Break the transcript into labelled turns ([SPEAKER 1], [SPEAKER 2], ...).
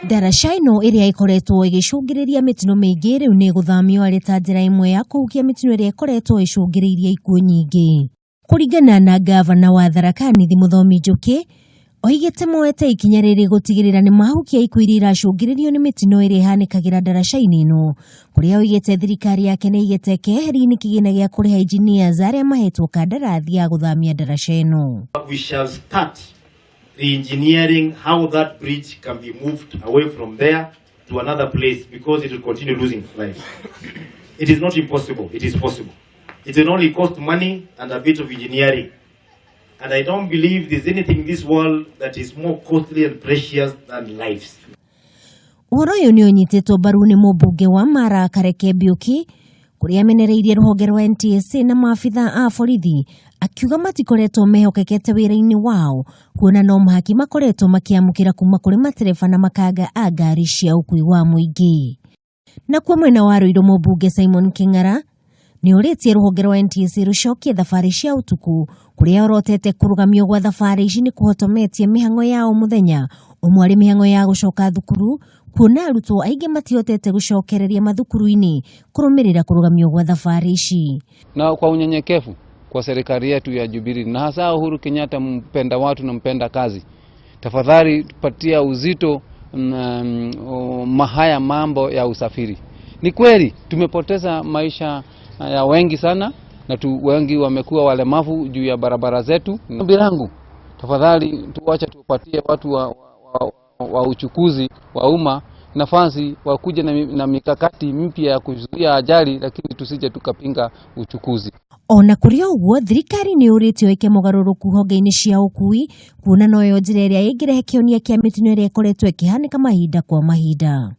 [SPEAKER 1] Ndaraca ĩno ĩrĩa ĩkoretwo ĩgĩcũngĩrĩria mĩtino mĩingĩ rĩu nĩ ĩgũthamio arĩ ta njĩra ĩmwe ya kũhukia mĩtino ĩrĩa ĩkoretwo ĩcũngĩrĩirie ikuũ nyingĩ. Kũringana na ngavana wa Tharaka Nithi Mũthomi Njũkĩ, oigĩte moete ikinya rĩrĩ gũtigĩrĩra nĩ mahukia ikuũ iria iracũngĩrĩrio nĩ mĩtino ĩrĩa ĩhanĩkagĩra ndaraca-inĩ ĩno, kũrĩa oigĩte thirikari yake nĩ ĩigĩte keheri-inĩ kĩgĩna gĩa kũrĩha engineers arĩa mahetwo kandarathi ya gũthamia ndaraca ĩno.
[SPEAKER 2] We shall start re-engineering how that bridge can be moved away from there to another place because it will continue losing lives. It is not impossible, it is possible. It will only cost money and a bit of engineering. And I don't believe there's anything in this world that is more costly and precious than lives.
[SPEAKER 1] Ũhoro ũyũ nĩ ũnyitĩtwo mbaru nĩ mũmbunge wa Mara Kareke Mbiuki kũrĩa amenereirie rũhonge rwa NTSA na maabitha a borithi akiuga matikoretwo mehokekete wĩra-inĩ wao kuona no mahaki makoretwo makĩamũkĩra kuma kũrĩ matereba na makanga a ngari cia ũkui wa mũingĩ. Nakuo mwena wa Ruiru mũmbunge Simon King'ara nĩ ũrĩtie rũhonge rwa NTSA rũcokie thabarĩ cia ũtukũ kũrĩa orotete kũrũgamio gwa thabarĩ ici nĩ kũhotometie mĩhang'o ya o mũthenya ũmwe arĩ mĩhang'o ya gũcoka thukuru kuona arutwo aingĩ matihotete gũcokereria mathukuru-inĩ kũrũmĩrĩra kũrũgamio gwa thabarĩ ici.
[SPEAKER 3] Na kwa unyenyekevu kwa serikali yetu ya Jubilee na hasa Uhuru Kenyatta, mpenda watu na mpenda kazi, tafadhali tupatia uzito mahaya mambo ya usafiri. Ni kweli tumepoteza maisha ya wengi sana na wengi wamekuwa walemavu juu ya barabara zetu. Ombi langu tafadhali, tuache tupatie watu wa uchukuzi wa umma nafasi wakuja na mikakati mpya ya kuzuia ajali, lakini tusije tukapinga uchukuzi.
[SPEAKER 1] Ona kũrĩ o ũguo thirikari nĩ yũrĩtio ĩke mogarũrũku honge-inĩ cia ũkui kuona noyo njĩra ĩrĩa ĩngĩrehe kĩhonia kĩa mĩtino ĩrĩa ĩkoretwo ĩkĩhanĩka mahinda kwa mahinda.